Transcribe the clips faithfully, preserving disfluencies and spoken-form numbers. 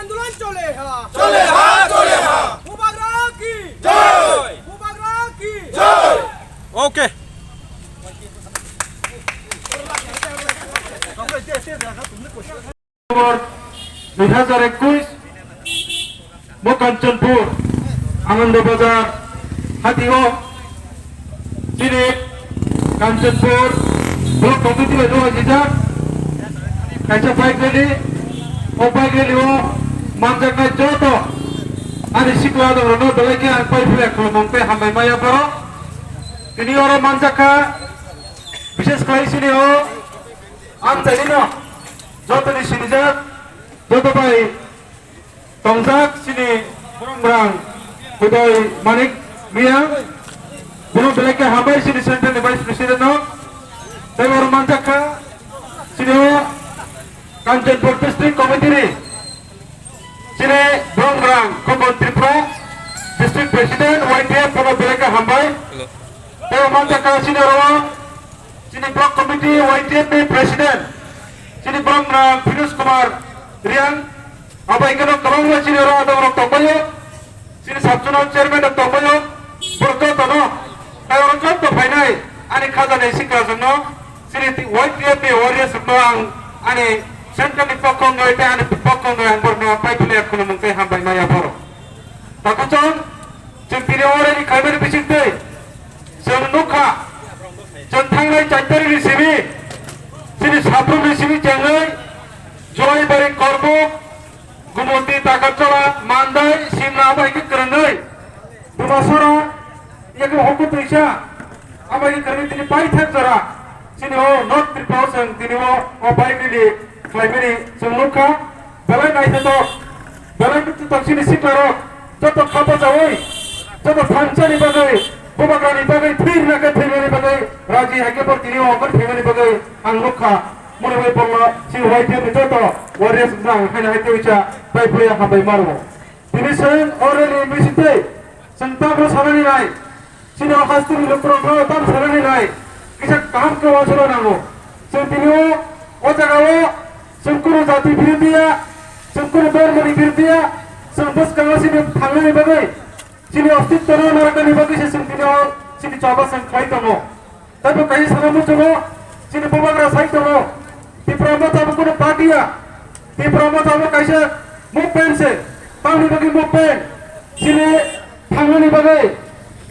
আন্দোলন চলে হা। চলে হা, চলে হা। বুবাগ্রা কি? জয়। বুবাগ্রা কি? জয়। Okay. November dui hazar ekush, mo Kanchanpur, Anando Bazar, hati o, chini Kanchanpur, Block Committee bai dohai sijak, kaisa bike rally, o bike rally o manjaknai joto, ani sikla adongrokno belai khe ang pai philai khulumung tei hambai maya pharo. Tini oro manjakha, bishes khlai chini o, Amchaini no jotoni sinijak, joto bai tongjak chini borok rang Hudoi Manik Miya, bono belai khe hambai chini center ni vice president no, tei oro manjak kha chini o Kanchanpur district committee ni chini borok rang Khokon Tripura district president Y T F bono belai khe hambai, tei oro manjak kha chini oro Chini block committee Y T F ni president, chini borok rang Firoz Kumar Riang, abo hingke no kwbangma chini oro adongrok tongbaio, chini sub zonal chairman rok tongbaio, borok jotono, tei oro joto phainai ani khajani sikrajwkno, chini Y T F ni warriors rokno ang ani center ni pokho wngwi tei ani pokho wngwi ang borokno pai philai khulumung tei hambai maya pharo. Takuchon, chwng tini o rally khaimani bisingtwi, chwng nukha, chwng thangnai char tarikni simi, chini sabrumni simi chengwi, Joy Bari Korbuk, Gumuti Takarchola, Mandai, Simna abo hai khe kwrwngwi, Dumasora, yakung hoku twisa, Abo hai khe kwrwngwi tini paithak jora chini o North Tripura o chwng tini o, o bike rally khlaimani chwng nukha. Belai naithotok, belai naithotok chini siklarok joto kha bachaui, joto thansa ni bagwi, bubagra ni bagwi, thwirwkna khe thwimani bagwi, raji hai khe bo tini o ongkhor phaimani bagwi ang nukha. Moni bai bolno chini Y T F ni joto warriors rok ang haino hai khe uisa pai phuya hambai maro. Tini chwng o rally ni bisingtwi chwng tabuk sanani nai. Chini o hasteni lukurokno tam sanani nai, kisa kaham khe uansukna nango. Chwng tini o, o jagao chwng kunu jati birodhi ya, chwng kunu dhormoni birodhi ya, chwng bwskango chini thangnani bagwi, chini ostitwno narwknani bagwi se chwng tini o chini choba chwng khlai tongo. Tei bo kaisa sana muchungo, chini bubagra sai tongo, Tipra Motha bo kunu party ya, Tipra Motha bo kaisa movement se, tamni bagwi movement, chini thangnani bagwi,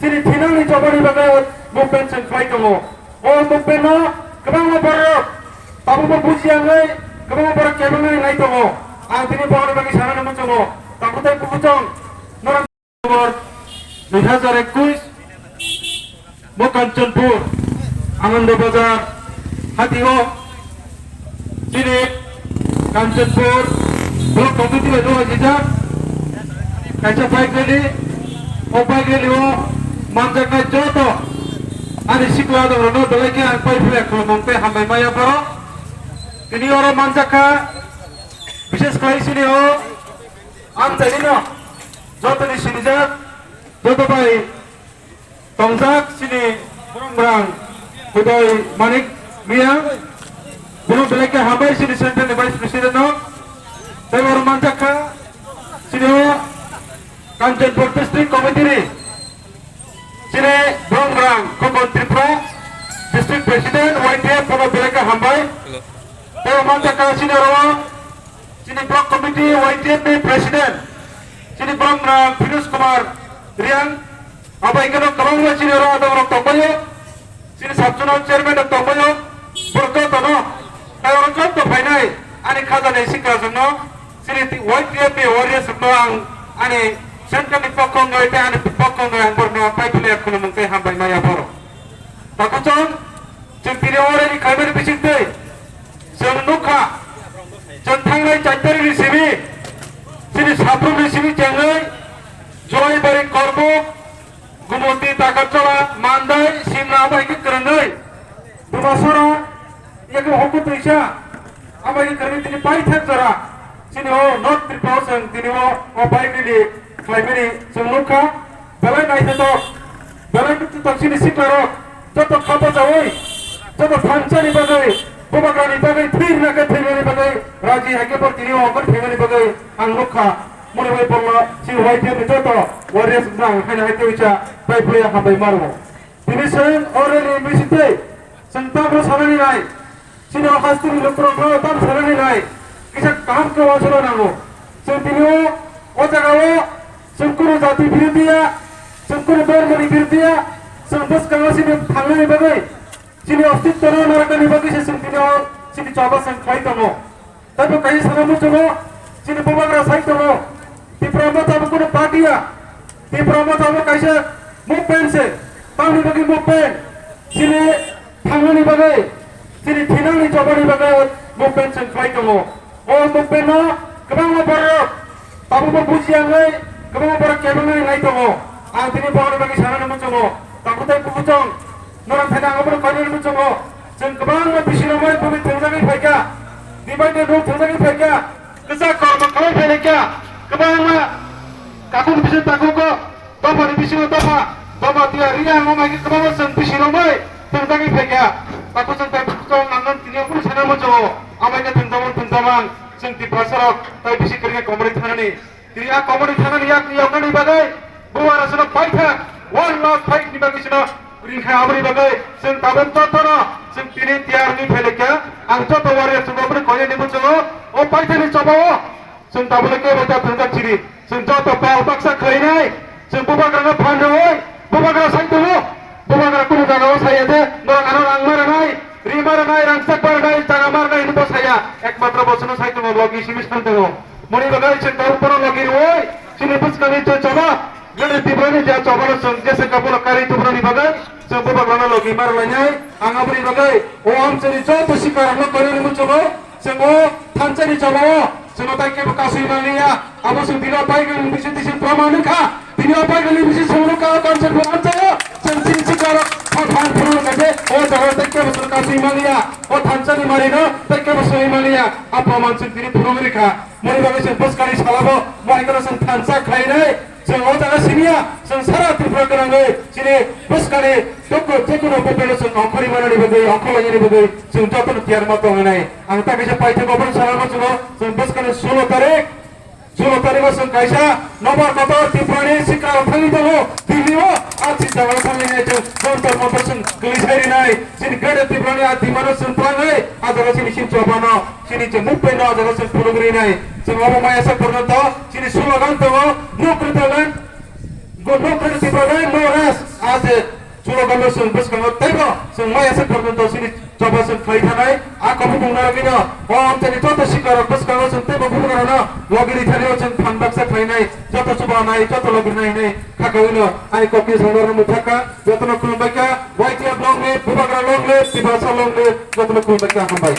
chini thinangni chobani bagwi movement chwng khlai tongo. O movement no kwbangma borok tabukbo bujiya wngwi kwbangma borok kebengnani nai tongo. Ang tini borokni bagwi sanani muchungo, tabuk tei bukuchong norok November dui hazar ekush, mo Kanchanpur, Anando Bazar, hati o, chini Kanchanpur, Block Committee bai dohai sijak, kaisa bike rally, o bike rally o manjaknai joto, ani sikla adongrokno belai khe ang pai philai khulumung tei hambai maya pharo. Tini oro manjakha, bishes khlai chini o, Amchaini no, jotoni sinijak, joto bai tongjak chini borok rang Hudoi Manik Miya, bono belai khe hambai chini center ni vice president no, tei oro manjak kha chini o Kanchanpur district committee ni chini borok rang Khokon Tripura district president Y T F bono belai khe hambai, tei oro manjak kha chini oro Chini block committee Y T F ni president, chini borok rang Firoz Kumar Riang, abo hingke no kwbangma chini oro adongrok tongbaio, chini sub zonal chairman rok tongbaio, borok jotono, tei oro joto phainai ani khajani sikrajwkno, chini Y T F ni warriors rokno ang ani center ni pokho wngwi tei ani pokho wngwi ang borokno pai philai khulumung tei hambai maya pharo. Takuchon, chwng tini o rally khaimani bisingtwi, Chwng nukha, chwng thangnai char tarikni simi, chini sabrumni simi chengwi, Joy Bari Korbuk, Gumuti Takarchola, Mandai, Simna abo hai khe kwrwngwi, Dumasora, yakung hoku twisa, abo hai khe kwrwngwi tini paithak jora, chini o North Tripura o chwng tini o, o bike rally khlaimani chwng nukha. Belai naithotok, belai naithotok chini siklarok, joto kha bachaui, joto thansani bagwi, Bubagrani bagwi thwirna khe thwimani bagwi raji hai khe bo tini o hor phaimani bagwi ang nukha. Moni bai polno si Y T F ni joto warriors rang haina hai khe ucha bai phuya hambai maro. Tini chwng o rally ni bisingtwi chwng tabuk sanani nai. Chini o hasteni lukurokno tam sanani nai. Kisa kaham khe wansukna nango. Chwng tini o, o jaga o chwng kunu jati birodhi ya, chwng kunu dhormoni birodhi ya, chwng bwskango chini thangnani bagwi, chini ostitwno narwknani bagwi se chwng tini o chini choba chwng khlai tongo. Taibo kaisa sana muchungo, chini bubagra sai tongo. Tipra Motha bo kunu party ya. Tipra Motha bo kaisa movement se. Tamni bagwi movement? Chini thangnani bagwi, chini thinangni chobani bagwi movement chwng khlai tongo. O movement no kwbangma borok tabukbo bujiya wngwi kwbangma borok kebengwi nai tongo. Ang tini bohrokni bagwi sanani muchungo, tabuk tei bukuchung norok thani ang obono koinani muchungo. Chwng kwbangma bisi romwi bumi thwngjagwi phaikha, dibai de nuk thwngjagwi phaikha, kwchak kormo khlai phailaikha, kwbangma kakung bisi takugo. Dophani bisingo dopha, dopha tiya riya ang omai khe kwbangma chwng bisi romwi thwngjagwi phaikha. Takhuk chwng tai bukuchung ang tini obono sana muchungo. Amai khe thwngjamung thwngjamang chwng Tiprasarok tai bisi kwrwngkhe komorwi thangnani. Tini a komorwi thangnani yak ni yoknani bagwi bubagra sino paitha one lakh five ni bagwi sino ringkha. Aboni bagwi chwng tabuk jotono chwng tini tiyar wngwi phailaikha. Ang joto warrior chwng obono koinani muchungo. O paithani chobao chwng tabukno kebo ta thwngjak chiri. Chwng joto pal baksa khlainai. Chwng bubagrano phan rwui bubagra sai tongo. Bubagra kunu jagao saya de, norok ano rang ma rwnai, ri ma rwnai, rangchak ma rwnai, jaga ma rwnai hinwi bo saya. Ekmatro bo chwngno sai tongo, logi simi san tongo. Moni bagwi chwng tabuk bono logi rwui chini bwskangni je choba, Greater Tiprani je chobano chwng jesa kabulo karwi tubrani bagwi chwng bubagrano logi ma rwlainai. Ang aboni bagwi o amchaini joto sikarokno koinani muchungo. Chwng o thansa ni jora o chwng o tai kebo kasui manliya. Abo chwng tini o Bible ni bising twi chwng proman wngkha. Tini o Bible ni bising chwng nukha o concept bo amchaio. Chwng chini sikarok pha phan phuru wngkha je o jaga o tai kebo chwng kasui manliya. O thansa ni mari no tai kebo sui manliya. A proman chwng tini phuru wngkha. Moni bagwi chwng bwskani salabo mani kono chwng thansa khlainai. Chwng o jaga simiya, chwng sara Tripura gwnangwi chini bwskani dukhu jekunu bupheno chwng ongkhorwi manani bagwi, ongkhorlainani bagwi chwng jotono tiyar ma tongnai. Ang ta kaisa paithak obono sana muchungo, chwng bwskani sulo tarik, sulo tariko chwng kaisa nobar kotor Tripurani sikaro thangwi tongo, Delhi o, a chini jagao thangwi nai chwng Jantar Mantar chwng kwlwi sai rinai, chini Greater Tripurani a dimano chwng twlangnai, a jaga chini sim chobano. Chini je movement no jaga chwng phunuk rinai. Chwng obo maya sak porjonto chini slogan tongo, no Greater Land, go, no Greater Tipraland, no rest. A je slogan no chwng bwskango teibo chwng maya sak porjonto chini choba chwng khlai thanai. A kobok mung narwgwino o amchaini joto sikarok bwskango chwng teibo bubagrano logi ri thani o chwng phan baksa khlainai. Joto chubanai, joto logi rinai hinwi khakawino ani kokni songnorno muthakha. Jotono khulumbaikha, Y T F long live, bubagra long live, Tiprasa long live, jotono khulumbaikha, hambai.